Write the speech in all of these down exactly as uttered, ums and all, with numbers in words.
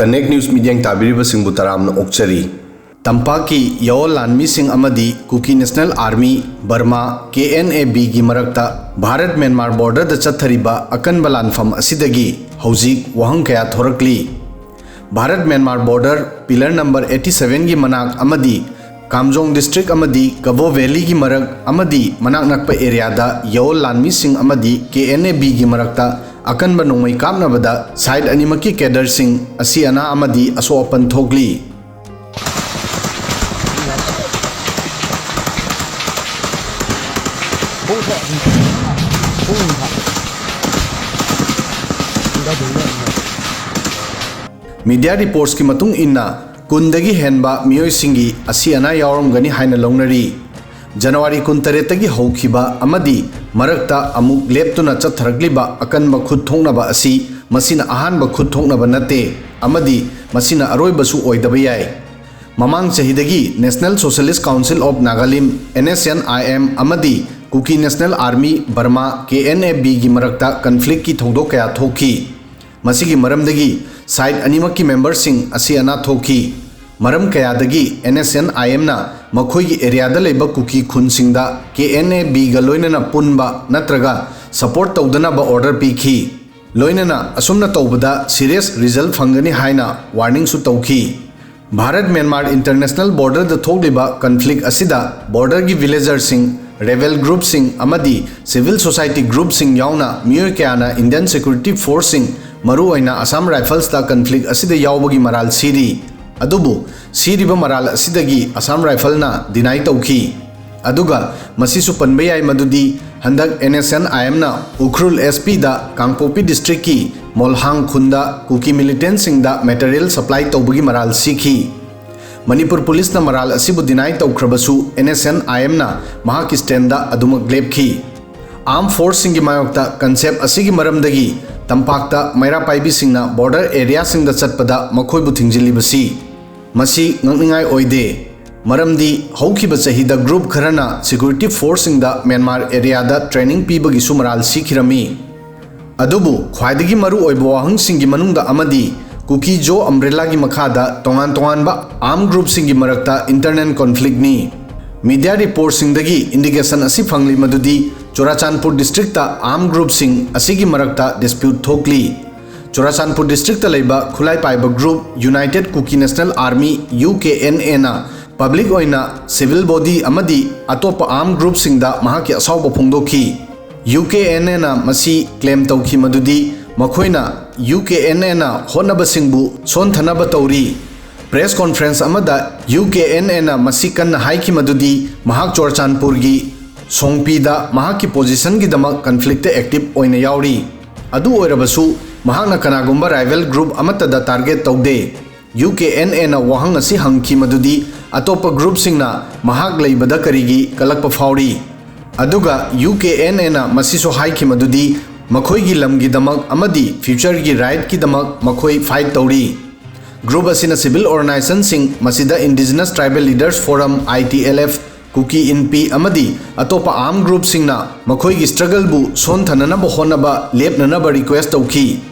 Connect News ꯃꯤꯠꯌꯦꯡ ꯇꯥꯕꯤꯔꯤꯕꯁꯤꯡꯕꯨ ꯇꯔꯥꯝꯅ ꯑꯣꯛꯆꯔꯤ꯫ ꯇꯝꯄꯥꯛꯀꯤ ꯌꯥꯑꯣ ꯂꯥꯟꯃꯤꯁꯤꯡ ꯑꯃꯗꯤ Kuki National Army, Burma, K N A B ꯒꯤ ꯃꯔꯛꯇ ꯚꯥꯔꯠ ꯃ꯭ꯌꯥꯟꯃꯥꯔ ꯕꯣꯔꯗꯔꯗ ꯆꯠꯊꯔꯤꯕ ꯑꯀꯟꯕ ꯂꯥꯟꯐꯝ ꯑꯁꯤꯗꯒꯤ ꯍꯧꯖꯤꯛ ꯋꯥꯍꯪ ꯀꯌꯥ ꯊꯣꯔꯛꯂꯤ꯫ Bharat Myanmar border pillar number eighty seven ꯒꯤ ꯃꯅꯥꯛ ꯑꯃꯗꯤ ꯀꯥꯝꯖꯣꯡ ꯗꯤꯁꯇ꯭ꯔꯤꯛ ꯑꯃꯗꯤ ꯀꯕꯣ ꯚꯦꯂꯤꯒꯤ ꯃꯔꯛ ꯑꯃꯗꯤ ꯃꯅꯥꯛ ꯅꯛꯄ ꯑꯦꯔꯤꯌꯥꯗ ꯌꯥꯑꯣ ꯂꯥꯟꯃꯤꯁꯤꯡ ꯑꯃꯗꯤ K N A B ꯒꯤ ꯃꯔꯛꯇ ꯑꯀꯟꯕ ꯅꯣꯡꯃꯩ ꯀꯥꯞꯅꯕꯗ ꯁꯥꯏꯠ ꯑꯅꯤꯃꯛꯀꯤ ꯀꯦꯗꯔꯁꯤꯡ ꯑꯁꯤ ꯑꯅꯥ ꯑꯃꯗꯤ ꯑꯁꯣꯛ ꯑꯄꯟ ꯊꯣꯛꯂꯤ꯫ ꯃꯤꯗꯤꯌꯥ ꯔꯤꯄꯣꯔꯠꯁꯀꯤ ꯃꯇꯨꯡ ꯏꯟꯅ, ꯀꯨꯟꯗꯒꯤ ꯍꯦꯟꯕ ꯃꯤꯑꯣꯏꯁꯤꯡꯒꯤ ꯑꯁꯤ ꯑꯅꯥ ꯌꯥꯎꯔꯝꯒꯅꯤ ꯍꯥꯏꯅ ꯂꯧꯅꯔꯤ꯫ ꯖꯅꯋꯥꯔꯤ ꯀꯨꯟꯇꯔꯦꯠꯇꯒꯤ ꯍꯧꯈꯤꯕ ꯑꯃꯗꯤ ꯃꯔꯛꯇ ꯑꯃꯨꯛ ꯂꯦꯞꯇꯨꯅ ꯆꯠꯊꯔꯛꯂꯤꯕ ꯑꯀꯟꯕ ꯈꯨꯠ ꯊꯣꯛꯅꯕ ꯑꯁꯤ ꯃꯁꯤꯅ ꯑꯍꯥꯟꯕ ꯈꯨꯠ ꯊꯣꯛꯅꯕ ꯅꯠꯇꯦ ꯑꯃꯗꯤ ꯃꯁꯤꯅ ꯑꯔꯣꯏꯕꯁꯨ ꯑꯣꯏꯗꯕ ꯌꯥꯏ꯫ ꯃꯃꯥꯡ ꯆꯍꯤꯗꯒꯤ National Socialist Council of Nagalim, N S N I M, ꯑꯃꯗꯤ Kuki National Army, Burma, K N A B ꯒꯤ ꯃꯔꯛꯇ ꯀꯟꯐ꯭ꯂꯤꯛꯀꯤ ꯊꯧꯗꯣꯛ ꯀꯌꯥ ꯊꯣꯛꯈꯤ꯫ ꯃꯁꯤꯒꯤ ꯃꯔꯝꯗꯒꯤ ꯁꯥꯏꯠ ꯑꯅꯤꯃꯛꯀꯤ ꯃꯦꯝꯕꯔꯁꯤꯡ ꯑꯁꯤ ꯑꯅꯥ ꯊꯣꯛꯈꯤ꯫ ꯃꯔꯝ ꯀꯌꯥꯗꯒꯤ N S N I M ꯅ ꯃꯈꯣꯏꯒꯤ ꯑꯦꯔꯤꯌꯥꯗ ꯂꯩꯕ ꯀꯨꯀꯤ ꯈꯨꯟꯁꯤꯡꯗ K N A B ꯒ ꯂꯣꯏꯅꯅ ꯄꯨꯟꯕ ꯅꯠꯇ꯭ꯔꯒ ꯁꯄꯣꯔꯠ ꯇꯧꯗꯅꯕ ꯑꯣꯔꯗꯔ ꯄꯤꯈꯤ꯫ ꯂꯣꯏꯅꯅ ꯑꯁꯨꯝꯅ ꯇꯧꯕꯗ ꯁꯤꯔꯤꯌꯁ ꯔꯤꯖꯜꯠ ꯐꯪꯒꯅꯤ ꯍꯥꯏꯅ ꯋꯥꯔꯅꯤꯡꯁꯨ ꯇꯧꯈꯤ꯫ ꯚꯥꯔꯠ ꯃ꯭ꯌꯥꯟꯃꯥꯔ ꯏꯟꯇꯔꯅꯦꯁꯅꯦꯜ ꯕꯣꯔꯗꯔꯗ ꯊꯣꯛꯂꯤꯕ ꯀꯟꯐ꯭ꯂꯤꯛ ꯑꯁꯤꯗ ꯕꯣꯔꯗꯔꯒꯤ ꯚꯤꯂꯦꯖꯔꯁꯤꯡ, ꯔꯦꯕꯦꯜ ꯒ꯭ꯔꯨꯞꯁꯤꯡ ꯑꯃꯗꯤ ꯁꯤꯚꯤꯜ ꯁꯣꯁꯥꯏꯇꯤ ꯒ꯭ꯔꯨꯞꯁꯤꯡ ꯌꯥꯎꯅ ꯃꯤꯑꯣꯏ ꯀꯌꯥꯅ ꯏꯟꯗꯤꯌꯟ ꯁꯦꯀ꯭ꯌꯨꯔꯤꯇꯤ ꯐꯣꯔꯁꯁꯤꯡ, ꯃꯔꯨꯑꯣꯏꯅ ꯑꯁꯥꯝ ꯔꯥꯏꯐꯜꯁꯇ ꯀꯟꯐ꯭ꯂꯤꯛ ꯑꯁꯤꯗ ꯌꯥꯎꯕꯒꯤ ꯃꯔꯥꯜ ꯁꯤꯔꯤ꯫ ꯑꯗꯨꯕꯨ ꯁꯤꯔꯤꯕ ꯃꯔꯥꯜ ꯑꯁꯤꯗꯒꯤ ꯑꯁꯥꯝ ꯔꯥꯏꯐꯜꯅ ꯗꯤꯅꯥꯏ ꯇꯧꯈꯤ꯫ ꯑꯗꯨꯒ ꯃꯁꯤꯁꯨ ꯄꯟꯕ ꯌꯥꯏ ꯃꯗꯨꯗꯤ ꯍꯟꯗꯛ N S N I M ꯅ ꯎꯈ꯭ꯔꯨꯜ S P ꯗ ꯀꯥꯡꯄꯣꯛꯄꯤ ꯗꯤꯁꯇ꯭ꯔꯤꯛꯀꯤ ꯃꯣꯜꯍꯥꯡ ꯈꯨꯟꯗ ꯀꯨꯀꯤ ꯃꯤꯂꯤꯇꯦꯟꯠꯁꯤꯡꯗ ꯃꯦꯇꯔꯤꯌꯦꯜ ꯁꯄ꯭ꯂꯥꯏ ꯇꯧꯕꯒꯤ ꯃꯔꯥꯜ ꯁꯤꯈꯤ꯫ ꯃꯅꯤꯄꯨꯔ ꯄꯨꯂꯤꯁꯅ ꯃꯔꯥꯜ ꯑꯁꯤꯕꯨ ꯗꯤꯅꯥꯏ ꯇꯧꯈ꯭ꯔꯕꯁꯨ, N S N I M ꯅ ꯃꯍꯥꯛꯀꯤ ꯁ꯭ꯇꯦꯟꯗ ꯑꯗꯨꯃꯛ ꯂꯦꯞꯈꯤ꯫ ꯑꯥꯔꯝ ꯐꯣꯔꯁꯁꯤꯡꯒꯤ ꯃꯥꯌꯣꯛꯇ ꯀꯟꯁꯦꯞ ꯑꯁꯤꯒꯤ ꯃꯔꯝꯗꯒꯤ ꯇꯝꯄꯥꯛꯇ ꯃꯩꯔꯥ ꯄꯥꯏꯕꯤꯁꯤꯡꯅ ꯕꯣꯔꯗꯔ ꯑꯦꯔꯤꯌꯥꯁꯤꯡꯗ ꯆꯠꯄꯗ ꯃꯈꯣꯏꯕꯨ ꯊꯤꯡꯖꯤꯜꯂꯤꯕꯁꯤ, ꯃꯁꯤ ꯉꯛꯅꯤꯡꯉꯥꯏ ꯑꯣꯏꯗꯦ꯫ ꯃꯔꯝꯗꯤ ꯍꯧꯈꯤꯕ ꯆꯍꯤꯗ ꯒ꯭ꯔꯨꯞ ꯈꯔꯅ ꯁꯦꯀ꯭ꯌꯨꯔꯤꯇꯤ ꯐꯣꯔꯁꯁꯤꯡꯗ ꯃ꯭ꯌꯥꯟꯃꯥꯔ ꯑꯦꯔꯤꯌꯥꯗ ꯇ꯭ꯔꯦꯅꯤꯡ ꯄꯤꯕꯒꯤꯁꯨ ꯃꯔꯥꯜ ꯁꯤꯈꯤꯔꯝꯃꯤ꯫ ꯑꯗꯨꯕꯨ ꯈ꯭ꯋꯥꯏꯗꯒꯤ ꯃꯔꯨ ꯑꯣꯏꯕ ꯋꯥꯍꯪꯁꯤꯡꯒꯤ ꯃꯅꯨꯡꯗ ꯑꯃꯗꯤ ꯀꯨꯀꯤ ꯖꯣ ꯑꯝꯕ꯭ꯔꯦꯂꯥꯒꯤ ꯃꯈꯥꯗ ꯇꯣꯉꯥꯟ ꯇꯣꯉꯥꯟꯕ ꯑꯥꯔꯝ ꯒ꯭ꯔꯨꯞꯁꯤꯡꯒꯤ ꯃꯔꯛꯇ ꯏꯟꯇꯔꯅꯦꯜ ꯀꯣꯟꯐ꯭ꯂꯤꯛꯅꯤ꯫ ꯃꯤꯗꯤꯌꯥ ꯔꯤꯄꯣꯔꯠꯁꯤꯡꯗꯒꯤ ꯏꯟꯗꯤꯀꯦꯁꯟ ꯑꯁꯤ ꯐꯪꯂꯤ ꯃꯗꯨꯗꯤ ꯆꯨꯔꯥꯆꯥꯟꯄꯨꯔ ꯗꯤꯁꯇ꯭ꯔꯤꯛꯇ ꯑꯥꯔꯝ ꯒ꯭ꯔꯨꯞꯁꯤꯡ ꯑꯁꯤꯒꯤ ꯃꯔꯛꯇ ꯗꯤꯁꯄ꯭ꯌꯨꯠ ꯊꯣꯛꯂꯤ꯫ ꯆꯨꯔꯥꯆꯥꯟꯄꯨꯔ ꯗꯤꯁꯇ꯭ꯔꯤꯛꯇ ꯂꯩꯕ ꯈꯨꯠꯂꯥꯏ ꯄꯥꯏꯕ group united Kuki national army, U K N ꯑꯦꯅ ꯄꯕ꯭ꯂꯤꯛ ꯑꯣꯏꯅ ꯁꯤꯚꯤꯜ ꯕꯣꯗꯤ ꯑꯃꯗꯤ ꯑꯇꯣꯞꯄ ꯑꯥꯔꯝ ꯒ꯭ꯔꯨꯞꯁꯤꯡꯗ ꯃꯍꯥꯛꯀꯤ ꯑꯁꯥꯎꯕ ꯐꯣꯡꯗꯣꯛꯈꯤ꯫ ꯌꯨ ꯀꯦ ꯑꯦꯟ ꯑꯦꯅ ꯃꯁꯤ ꯀ꯭ꯂꯦꯝ ꯇꯧꯈꯤ ꯃꯗꯨꯗꯤ ꯃꯈꯣꯏꯅ ꯌꯨ ꯀꯦ ꯑꯦꯟ ꯑꯦꯅ ꯍꯣꯠꯅꯕꯁꯤꯡꯕꯨ ꯁꯣꯟꯊꯅꯕ ꯇꯧꯔꯤ꯫ ꯄ꯭ꯔꯦꯁ ꯀꯣꯟꯐ꯭ꯔꯦꯟꯁ ꯑꯃꯗ ꯌꯨ ꯀꯦ ꯑꯦꯟ ꯑꯦꯅ ꯃꯁꯤ ꯀꯟꯅ ꯍꯥꯏꯈꯤ ꯃꯗꯨꯗꯤ ꯃꯍꯥꯛ ꯆꯨꯔꯆꯥꯟꯄꯨꯔꯒꯤ ꯁꯣꯡꯄꯤꯗ ꯃꯍꯥꯛꯀꯤ ꯄꯣꯖꯤꯁꯟꯒꯤꯗꯃꯛ ꯀꯟꯐ꯭ꯂꯤꯛꯇ ꯑꯦꯛꯇꯤꯚ ꯑꯣꯏꯅ ꯌꯥꯎꯔꯤ꯫ ꯑꯗꯨ ꯑꯣꯏꯔꯕꯁꯨ ꯃꯍꯥꯛꯅ ꯀꯅꯥꯒꯨꯝꯕ ꯔꯥꯏꯚꯦꯜ ꯒ꯭ꯔꯨꯞ ꯑꯃꯠꯇꯗ ꯇꯥꯔꯒꯦꯠ ꯇꯧꯗꯦ꯫ ꯌꯨ ꯀꯦ ꯑꯦꯟ ꯑꯦꯅ ꯋꯥꯍꯪ ꯑꯁꯤ ꯍꯪꯈꯤ ꯃꯗꯨꯗꯤ ꯑꯇꯣꯞꯄ ꯒ꯭ꯔꯨꯞꯁꯤꯡꯅ ꯃꯍꯥꯛ ꯂꯩꯕꯗ ꯀꯔꯤꯒꯤ ꯀꯜꯂꯛꯄ ꯐꯥꯎꯔꯤ? ꯑꯗꯨꯒ ꯌꯨ ꯀꯦ ꯑꯦꯟ ꯑꯦꯅ ꯃꯁꯤꯁꯨ ꯍꯥꯏꯈꯤ ꯃꯗꯨꯗꯤ ꯃꯈꯣꯏꯒꯤ ꯂꯝꯒꯤꯗꯃꯛ ꯑꯃꯗꯤ ꯐ꯭ꯌꯨꯆꯔꯒꯤ ꯔꯥꯏꯠꯀꯤꯗꯃꯛ ꯃꯈꯣꯏ ꯐꯥꯏꯠ ꯇꯧꯔꯤ꯫ ꯒ꯭ꯔꯨꯞ ꯑꯁꯤꯅ ꯁꯤꯚꯤꯜ ꯑꯣꯔꯒꯅꯥꯏꯖꯦꯁꯟꯁꯤꯡ, ꯃꯁꯤꯗ ꯏꯟꯗꯤꯖꯤꯅꯁ ꯇ꯭ꯔꯥꯏꯕꯦꯜ ꯂꯤꯗꯔꯁ ꯐꯣꯔꯝ, ꯑꯥꯏ ꯇꯤ ꯑꯦꯜ ꯑꯦꯐ, ꯀꯨꯀꯤ ꯏꯟꯄꯤ ꯑꯃꯗꯤ ꯑꯇꯣꯞꯄ ꯑꯥꯔꯝ ꯒ꯭ꯔꯨꯞꯁꯤꯡꯅ ꯃꯈꯣꯏꯒꯤ ꯁ꯭ꯇ꯭ꯔꯒꯜꯕꯨ ꯁꯣꯟꯊꯅꯅꯕ ꯍꯣꯠꯅꯕ ꯂꯦꯞꯅꯅꯕ ꯔꯤꯀ꯭ꯋꯦꯁ ꯇꯧꯈꯤ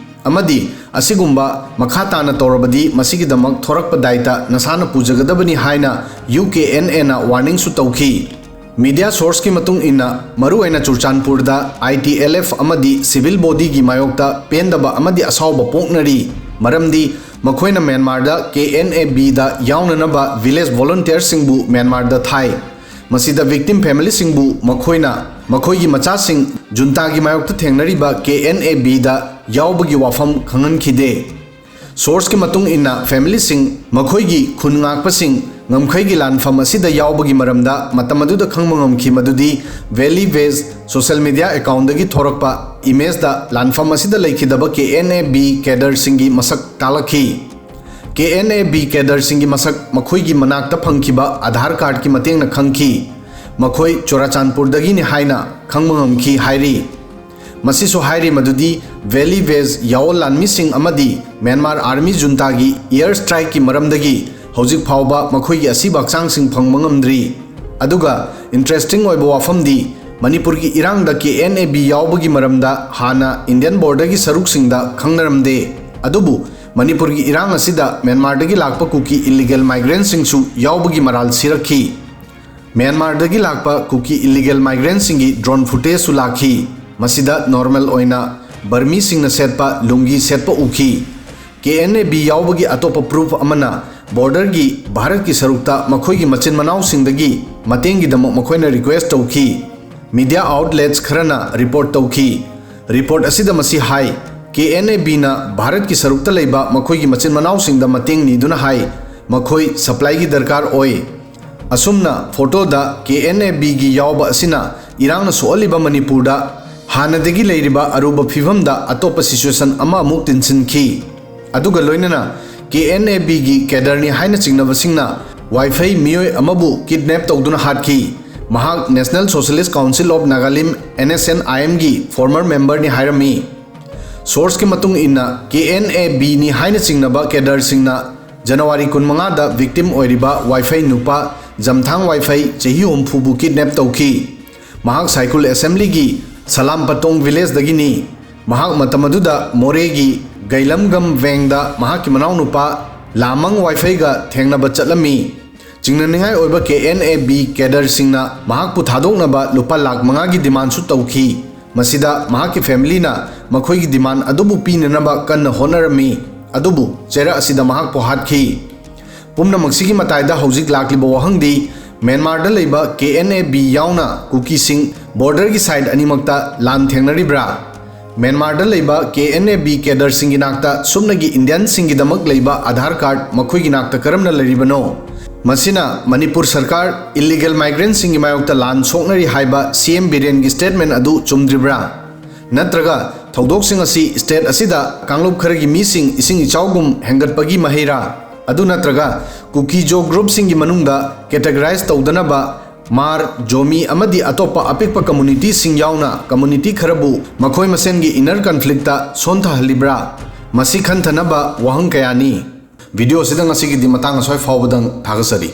ꯑꯃꯗꯤ ꯑꯁꯤꯒꯨꯝꯕ ꯃꯈꯥ ꯇꯥꯅ ꯇꯧꯔꯕꯗꯤ ꯃꯁꯤꯒꯤꯗꯃꯛ ꯊꯣꯔꯛꯄ ꯗꯥꯏꯇ ꯅꯁꯥꯅ ꯄꯨꯖꯒꯗꯕꯅꯤ ꯍꯥꯏꯅ ꯌꯨ ꯀꯦ ꯑꯦꯟ ꯑꯦꯅ ꯋꯥꯔꯅꯤꯡꯁꯨ ꯇꯧꯈꯤ꯫ ꯃꯤꯗꯤꯌꯥ ꯁꯣꯔꯁꯀꯤ ꯃꯇꯨꯡ ꯏꯟꯅ, ꯃꯔꯨꯑꯣꯏꯅ ꯆꯨꯔꯆꯥꯟꯄꯨꯔꯗ ꯑꯥꯏ ꯇꯤ ꯑꯦꯜ ꯑꯦꯐ ꯑꯃꯗꯤ ꯁꯤꯚꯤꯜ ꯕꯣꯗꯤꯒꯤ ꯃꯥꯌꯣꯛꯇ ꯄꯦꯟꯗꯕ ꯑꯃꯗꯤ ꯑꯁꯥꯎꯕ ꯄꯣꯛꯅꯔꯤ, ꯃꯔꯝꯗꯤ ꯃꯈꯣꯏꯅ ꯃ꯭ꯌꯥꯟꯃꯥꯔꯗ ꯀꯦ ꯑꯦꯟ ꯑꯦ ꯕꯤꯗ ꯌꯥꯎꯅꯅꯕ ꯚꯤꯂꯦꯖ ꯚꯣꯂꯨꯟꯇꯤꯌꯔꯁꯤꯡꯕꯨ ꯃ꯭ꯌꯥꯟꯃꯥꯔꯗ ꯊꯥꯏ꯫ ꯃꯁꯤꯗ ꯚꯤꯛꯇꯤꯝ ꯐꯦꯃꯤꯂꯤꯁꯤꯡꯕꯨ ꯃꯈꯣꯏꯅ ꯃꯈꯣꯏꯒꯤ ꯃꯆꯥꯁꯤꯡ ꯖꯨꯟꯇꯥꯒꯤ ꯃꯥꯌꯣꯛꯇ ꯊꯦꯡꯅꯔꯤꯕ ꯀꯦ ꯑꯦꯟ ꯑꯦ ꯕꯤꯗ ꯌꯥꯎꯕꯒꯤ ꯋꯥꯐꯝ ꯈꯪꯍꯟꯈꯤꯗꯦ꯫ ꯁꯣꯔꯁꯀꯤ ꯃꯇꯨꯡ ꯏꯟꯅ, ꯐꯦꯃꯤꯂꯤꯁꯤꯡ ꯃꯈꯣꯏꯒꯤ ꯈꯨꯟ ꯉꯥꯛꯄꯁꯤꯡ ꯉꯝꯈꯩꯒꯤ ꯂꯥꯟꯐꯝ ꯑꯁꯤꯗ ꯌꯥꯎꯕꯒꯤ ꯃꯔꯝꯗ ꯃꯇꯝ ꯑꯗꯨꯗ ꯈꯪꯕ ꯉꯝꯈꯤ ꯃꯗꯨꯗꯤ ꯚꯦꯂꯤ ꯚꯦꯖ ꯁꯣꯁꯤꯌꯦꯜ ꯃꯤꯗꯤꯌꯥ ꯑꯦꯀꯥꯎꯟꯗꯒꯤ ꯊꯣꯔꯛꯄ ꯏꯃꯦꯖꯇ ꯂꯥꯟꯐꯝ ꯑꯁꯤꯗ ꯂꯩꯈꯤꯗꯕ ꯀꯦ ꯑꯦꯟ ꯑꯦ ꯕꯤ ꯀꯦꯗꯔꯁꯤꯡꯒꯤ ꯃꯁꯛ ꯇꯥꯛꯂꯛꯈꯤ꯫ ꯀꯦ ꯑꯦꯟ ꯑꯦ ꯕꯤ ꯀꯦꯗꯔꯁꯤꯡꯒꯤ ꯃꯁꯛ ꯃꯈꯣꯏꯒꯤ ꯃꯅꯥꯛꯇ ꯐꯪꯈꯤꯕ ꯑꯙꯥꯔ ꯀꯥꯔꯗꯀꯤ ꯃꯇꯦꯡꯅ ꯈꯪꯈꯤ꯫ ꯃꯈꯣꯏ ꯆꯨꯔꯥꯆꯥꯟꯄꯨꯔꯗꯒꯤꯅꯤ ꯍꯥꯏꯅ ꯈꯪꯕ ꯉꯝꯈꯤ ꯍꯥꯏꯔꯤ꯫ ꯃꯁꯤꯁꯨ ꯍꯥꯏꯔꯤ ꯃꯗꯨꯗꯤ ꯚꯦꯂꯤ ꯚꯦꯖ ꯌꯥꯑꯣ ꯂꯥꯟꯃꯤꯁꯤꯡ ꯑꯃꯗꯤ ꯃ꯭ꯌꯥꯟꯃꯥꯔ ꯑꯥꯔꯃꯤ ꯖꯨꯟꯇꯥꯒꯤ ꯑꯦꯌꯔ ꯁ꯭ꯇ꯭ꯔꯥꯏꯛꯀꯤ ꯃꯔꯝꯗꯒꯤ ꯍꯧꯖꯤꯛ ꯐꯥꯎꯕ ꯃꯈꯣꯏꯒꯤ ꯑꯁꯤꯕ ꯍꯛꯆꯥꯡꯁꯤꯡ ꯐꯪꯕ ꯉꯝꯗ꯭ꯔꯤ꯫ ꯑꯗꯨꯒ ꯏꯟꯇꯔꯦꯁꯇꯤꯡ ꯑꯣꯏꯕ ꯋꯥꯐꯝꯗꯤ, ꯃꯅꯤꯄꯨꯔꯒꯤ ꯏꯔꯥꯡꯗ ꯀꯦ ꯑꯦꯟ ꯑꯦ ꯕꯤ ꯌꯥꯎꯕꯒꯤ ꯃꯔꯝꯗ ꯍꯥꯟꯅ ꯏꯟꯗꯤꯌꯟ ꯕꯣꯔꯗꯔꯒꯤ ꯁꯔꯨꯛꯁꯤꯡꯗ ꯈꯪꯅꯔꯝꯗꯦ꯫ ꯑꯗꯨꯕꯨ ꯃꯅꯤꯄꯨꯔꯒꯤ ꯏꯔꯥꯡ ꯑꯁꯤꯗ ꯃ꯭ꯌꯥꯟꯃꯥꯔꯗꯒꯤ ꯂꯥꯛꯄ ꯀꯨꯀꯤ ꯏꯂꯤꯒꯦꯜ ꯃꯥꯏꯒ꯭ꯔꯦꯟꯁꯤꯡꯁꯨ ꯌꯥꯎꯕꯒꯤ ꯃꯔꯥꯜ ꯁꯤꯔꯛꯈꯤ꯫ ꯃ꯭ꯌꯥꯟꯃꯥꯔꯗꯒꯤ ꯂꯥꯛꯄ ꯀꯨꯀꯤ ꯏꯂꯤꯒꯦꯜ ꯃꯥꯏꯒ꯭ꯔꯦꯟꯁꯤꯡꯒꯤ ꯗ꯭ꯔꯣꯟ ꯐꯨꯇꯦꯖꯁꯨ ꯂꯥꯛꯈꯤ꯫ ꯃꯁꯤꯗ ꯅꯣꯔꯃꯦꯜ ꯑꯣꯏꯅ ꯕꯔꯃꯤꯁꯤꯡꯅ ꯁꯦꯠꯄ ꯂꯨꯡꯒꯤ ꯁꯦꯠꯄ ꯎꯈꯤ꯫ ꯀꯦ ꯑꯦꯟ ꯑꯦ ꯕꯤ ꯌꯥꯎꯕꯒꯤ ꯑꯇꯣꯞꯄ ꯄ꯭ꯔꯨꯐ ꯑꯃꯅ ꯕꯣꯔꯗꯔꯒꯤ ꯚꯥꯔꯠꯀꯤ ꯁꯔꯨꯛꯇ ꯃꯈꯣꯏꯒꯤ ꯃꯆꯤꯟ ꯃꯅꯥꯎꯁꯤꯡꯗꯒꯤ ꯃꯇꯦꯡꯒꯤꯗꯃꯛ ꯃꯈꯣꯏꯅ ꯔꯤꯀ꯭ꯋꯦꯁ ꯇꯧꯈꯤ꯫ ꯃꯤꯗꯤꯌꯥ ꯑꯥꯎꯠꯂꯦꯠꯁ ꯈꯔꯅ ꯔꯤꯄꯣꯔꯠ ꯇꯧꯈꯤ꯫ ꯔꯤꯄꯣꯔꯠ ꯑꯁꯤꯗ ꯃꯁꯤ ꯍꯥꯏ, ꯀꯦ ꯑꯦꯟ ꯑꯦ ꯕꯤꯅ ꯚꯥꯔꯠꯀꯤ ꯁꯔꯨꯛꯇ ꯂꯩꯕ ꯃꯈꯣꯏꯒꯤ ꯃꯆꯤꯟ ꯃꯅꯥꯎꯁꯤꯡꯗ ꯃꯇꯦꯡ ꯅꯤꯗꯨꯅ ꯍꯥꯏ, ꯃꯈꯣꯏ ꯁꯄ꯭ꯂꯥꯏꯒꯤ ꯗꯔꯀꯥꯔ ꯑꯣꯏ꯫ ꯑꯁꯨꯝꯅ ꯐꯣꯇꯣꯗ ꯀꯦ ꯑꯦꯟ ꯑꯦ ꯕꯤꯒꯤ ꯌꯥꯎꯕ ꯑꯁꯤꯅ ꯏꯔꯥꯡꯅ ꯁꯣꯛꯍꯜꯂꯤꯕ ꯃꯅꯤꯄꯨꯔꯗ ꯍꯥꯟꯅꯗꯒꯤ ꯂꯩꯔꯤꯕ ꯑꯔꯨꯕ ꯐꯤꯕꯝꯗ ꯑꯇꯣꯞꯄ ꯁꯤꯆꯨꯋꯦꯁꯟ ꯑꯃ ꯑꯃꯨꯛ ꯇꯤꯟꯁꯤꯟꯈꯤ꯫ ꯑꯗꯨꯒ ꯂꯣꯏꯅꯅ ꯀꯦ ꯑꯦꯟ ꯑꯦ ꯕꯤꯒꯤ ꯀꯦꯗꯔꯅꯤ ꯍꯥꯏꯅ ꯆꯤꯡꯅꯕꯁꯤꯡꯅ ꯋꯥꯏꯐꯩ ꯃꯤꯑꯣꯏ ꯑꯃꯕꯨ ꯀꯤꯗꯅꯦꯞ ꯇꯧꯗꯨꯅ ꯍꯥꯠꯈꯤ꯫ ꯃꯍꯥꯛ National Socialist Council of Nagalim, N S N I M ꯒꯤ ꯐꯣꯔꯃꯔ ꯃꯦꯝꯕꯔꯅꯤ ꯍꯥꯏꯔꯝꯃꯤ꯫ ꯁꯣꯔꯁꯀꯤ ꯃꯇꯨꯡ ꯏꯟꯅ, ꯀꯦ ꯑꯦꯟ ꯑꯦ ꯕꯤꯅꯤ ꯍꯥꯏꯅ ꯆꯤꯡꯅꯕ ꯀꯦꯗꯔꯁꯤꯡꯅ ꯖꯅꯋꯥꯔꯤ ꯀꯨꯟꯃꯉꯥꯗ ꯚꯤꯛꯇꯤꯝ ꯑꯣꯏꯔꯤꯕ ꯋꯥꯏꯐꯩ ꯅꯨꯄꯥ ꯖꯝꯊꯥꯡ ꯋꯥꯏꯐꯩ, ꯆꯍꯤ ꯍꯨꯝꯐꯨꯕꯨ ꯀꯤꯗꯅꯦꯞ ꯇꯧꯈꯤ꯫ ꯃꯍꯥꯛ ꯁꯥꯏꯈꯨꯜ ꯑꯦꯁꯦꯝꯕ꯭ꯂꯤꯒꯤ ꯁꯂꯥꯝꯄꯇꯣꯡ ꯚꯤꯂꯦꯖꯗꯒꯤꯅꯤ꯫ ꯃꯍꯥꯛ ꯃꯇꯝ ꯑꯗꯨꯗ ꯃꯣꯔꯦꯒꯤ ꯒꯩꯂꯝꯒꯝ ꯋꯦꯡꯗ ꯃꯍꯥꯛꯀꯤ ꯃꯅꯥꯎꯅꯨꯄꯥ ꯂꯥꯃꯪ ꯋꯥꯏꯐꯩꯒ ꯊꯦꯡꯅꯕ ꯆꯠꯂꯝꯃꯤ꯫ ꯆꯤꯡꯅꯅꯤꯡꯉꯥꯏ ꯑꯣꯏꯕ ꯀꯦ ꯑꯦꯟ ꯑꯦ ꯕꯤ ꯀꯦꯗꯔꯁꯤꯡꯅ ꯃꯍꯥꯛꯄꯨ ꯊꯥꯗꯣꯛꯅꯕ ꯂꯨꯄꯥ ꯂꯥꯈ ꯃꯉꯥꯒꯤ ꯗꯤꯃꯥꯟꯁꯨ ꯇꯧꯈꯤ꯫ ꯃꯁꯤꯗ ꯃꯍꯥꯛꯀꯤ ꯐꯦꯃꯤꯂꯤꯅ ꯃꯈꯣꯏꯒꯤ ꯗꯤꯃꯥꯟ ꯑꯗꯨꯕꯨ ꯄꯤꯅꯅꯕ ꯀꯟꯅ ꯍꯣꯠꯅꯔꯝꯃꯤ, ꯑꯗꯨꯕꯨ ꯆꯩꯔꯛ ꯑꯁꯤꯗ ꯃꯍꯥꯛꯄꯨ ꯍꯥꯠꯈꯤ꯫ ꯄꯨꯝꯅꯃꯛꯁꯤꯒꯤ ꯃꯇꯥꯏꯗ ꯍꯧꯖꯤꯛ ꯂꯥꯛꯂꯤꯕ ꯋꯥꯍꯪꯗꯤ, ꯃ꯭ꯌꯥꯟꯃꯥꯔꯗ ꯂꯩꯕ ꯀꯦ ꯑꯦꯟ ꯑꯦ ꯕꯤ ꯌꯥꯎꯅ ꯀꯨꯀꯤꯁꯤꯡ ꯕꯣꯔꯗꯔꯒꯤ ꯁꯥꯏꯗ ꯑꯅꯤꯃꯛꯇ ꯂꯥꯟ ꯊꯦꯡꯅꯔꯤꯕ꯭ꯔꯥ? ꯃ꯭ꯌꯥꯟꯃꯥꯔꯗ ꯂꯩꯕ ꯀꯦ ꯑꯦꯟ ꯑꯦ ꯕꯤ ꯀꯦꯗꯔꯁꯤꯡꯒꯤ ꯅꯥꯛꯇ ꯁꯨꯞꯅꯒꯤ ꯏꯟꯗꯤꯌꯟꯁꯤꯡꯒꯤꯗꯃꯛ ꯂꯩꯕ ꯑꯥꯙꯥꯔ ꯀꯥꯔꯗ ꯃꯈꯣꯏꯒꯤ ꯅꯥꯛꯇ ꯀꯔꯝꯅ ꯂꯩꯔꯤꯕꯅꯣ? ꯃꯁꯤꯅ ꯃꯅꯤꯄꯨꯔ ꯁꯔꯀꯥꯔ ꯏꯂꯤꯒꯦꯜ ꯃꯥꯏꯒ꯭ꯔꯦꯟꯁꯤꯡꯒꯤ ꯃꯥꯌꯣꯛꯇ ꯂꯥꯟ ꯁꯣꯛꯅꯔꯤ ꯍꯥꯏꯕ ꯁꯤ ꯑꯦꯝ ꯕꯤꯔꯦꯟꯒꯤ ꯁ꯭ꯇꯦꯠꯃꯦꯟ ꯑꯗꯨ ꯆꯨꯝꯗ꯭ꯔꯤꯕ꯭ꯔꯥ? ꯅꯠꯇ꯭ꯔꯒ ꯊꯧꯗꯣꯛꯁꯤꯡ ꯑꯁꯤ ꯁ꯭ꯇꯦꯠ ꯑꯁꯤꯗ ꯀꯥꯡꯂꯨꯞ ꯈꯔꯒꯤ ꯃꯤꯁꯤꯡ ꯏꯁꯤꯡ ꯏꯆꯥꯎꯒꯨꯝ ꯍꯦꯟꯒꯠꯄꯒꯤ ꯃꯍꯩꯔꯥ? ꯑꯗꯨ ꯅꯠꯇ꯭ꯔꯒ ꯀꯨꯀꯤ ꯖꯣ ꯒ꯭ꯔꯨꯞꯁꯤꯡꯒꯤ ꯃꯅꯨꯡꯗ ꯀꯦꯇꯒꯔꯥꯏꯖ ꯇꯧꯗꯅꯕ ꯃꯥꯔ, ꯖꯣꯃꯤ ꯑꯃꯗꯤ ꯑꯇꯣꯞꯄ ꯑꯄꯤꯛꯄ ꯀꯝꯃꯨꯅꯤꯇꯤꯁꯤꯡ ꯌꯥꯎꯅ ꯀꯝꯃꯨꯅꯤꯇꯤ ꯈꯔꯕꯨ ꯃꯈꯣꯏ ꯃꯁꯦꯟꯒꯤ ꯏꯟꯅꯔ ꯀꯟꯐ꯭ꯂꯤꯛꯇ ꯁꯣꯟꯊꯍꯜꯂꯤꯕ꯭ꯔꯥ? ꯃꯁꯤ ꯈꯟꯊꯅꯕ ꯋꯥꯍꯪ ꯀꯌꯥꯅꯤ꯫ ꯚꯤꯗꯤꯑꯣ ꯑꯁꯤꯗ ꯉꯁꯤꯒꯤꯗꯤ ꯃꯇꯥꯡ ꯑꯁ꯭ꯋꯥꯏ ꯐꯥꯎꯕꯗꯪ꯫ ꯊꯥꯒꯠꯆꯔꯤ꯫